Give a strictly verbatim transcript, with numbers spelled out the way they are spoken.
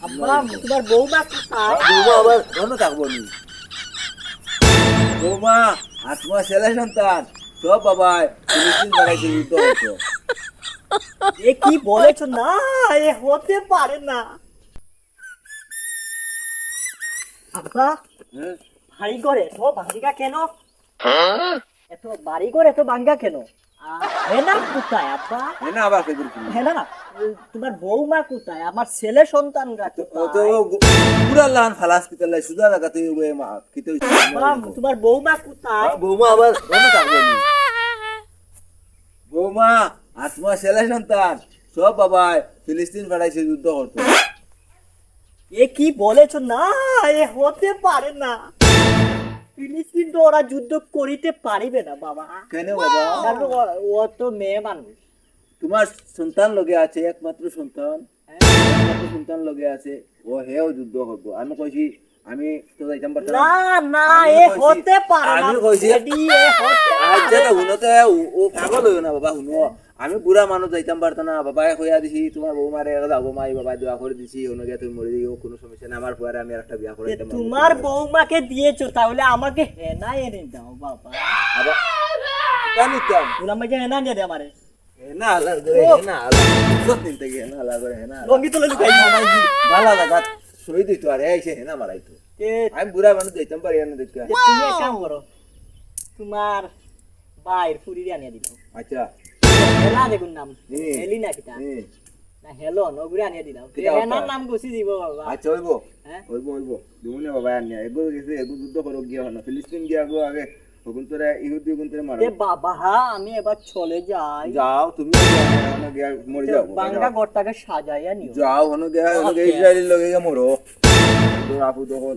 আব্বা, তোমার বৌমা কোথায়? বৌমা আবার অনো থাকবো নি? বৌমা, আর তোমার ছেলে সন্তান, সব বাবায় ফিলিস্তিন পাঠাইছে যুদ্ধ করতে। এ কি বলেছো? না, এ হতে পারে না। আব্বা, হ্যাঁ? ভারী করে তো ভাঙ্গা কেন? এত বাড়ি ঘর এত ভাঙ্গা কেন? আ, হেনা কোথায়, আব্বা? হেনা আবার কে করে কিনবে? হেনা না, তোমার বৌমা কোথায়? আমার ছেলে সন্তানরা ও তো কোথায়? ও গু-, পুরা লান ফালাস কিতালাই সুদা লাগাতে হবে মা, কিতে হইছে? আব্বা, তোমার বৌমা কোথায়? আ, বৌমা আবার অনো থাকবো নি? বৌমা, আর তোমার ছেলে সন্তান, সব বাবায় ফিলিস্তিন পাঠাইছে যুদ্ধ করতে। এ কি বলেছো? না, এ হতে পারে না। ফিলিস্তিন তো ওরা যুদ্ধ করিতে পারিবে না, বাবা। কেন, বাবা? কারণ ও, ও তো মেয়ে মানুষ। তোমার সন্তান লগে আছে, একমাত্র সন্তান। হ্যাঁ। একমাত্র সন্তান লগে আছে, ও হেও যুদ্ধ করবো। আমি কইছি, আমি তো যাইতাম পারতাম না। না, না, আমি এ কইছি, হতে পারে না। আমি কইছি, এডি, এ হতে পারে আচ্ছা, না। হুনো তো, ও, ও পাগল হইও না, বাবা, হুনো। আমি বুড়া মানুষ, যাইতাম পারতাম না, বাবায় কইয়া দিছি, তোমার বৌমারে যাবো, মাই বাবায় দোয়া করে দিছি, অনো গিয়া তুমি মরি যাইও, কোনো সমস্যা নাই, আমার পুয়ারে আমি আরেকটা বিয়া করে এ, দিতাম পারবো। তোমার বৌমাকে দিয়েছো, তাহলে আমাকে হেনা এনে দাও, বাবা। আবার কেন দিতাম? গোলাম ভাই, হেনা নিয়ে দে আমারে। হেনা আলার করে, ও। হেনা আলার। সব দিন থেকে হেনা আলার করে, হেনা আলার। লঙ্গি তুলে লুকাই। আমার ভাই কি? বালা জাগাত শহীদ হইতো, আর এই সে হেনা মারাইতো। এ। আমি বুড়া মানুষ, যাইতাম পারি না দেখতে। এ, তুমি এক কাম করো, তোমার ভাইর ফুরিরে আনিয়া দিলাও। আচ্ছা। হেলা দেখুন নাম। হুম। হেলি না কিতা? হুম। না, হেলো, নগুরে আনিয়া দিলাও। কিতা এ, কথা? হেনার নাম গুছি দিব, বাবা। আচ্ছা, হইব। হ্যাঁ? হইব, হইব। দুমুনে বাবা আনিয়া। এগু গেছে, এগু যুদ্ধ করো গিয়া হনো। ফিলিস্তিন গিয়া গো আগে। ওগুন তোরা ইহুদি ওগুন তোরা মারো। এ বাবা, হ্যাঁ, আমি এবার চলে যাই। যাও, তুমি হনো গিয়া মরে তো যাও, বাবা, বাঙ্গা যাও। ঘরটাকে সাজাইয়া নিও। যাও, হনো গিয়া, হনো গিয়া ওকে। ইসরায়েলের লগে গিয়া মরো। তোর আপু তখন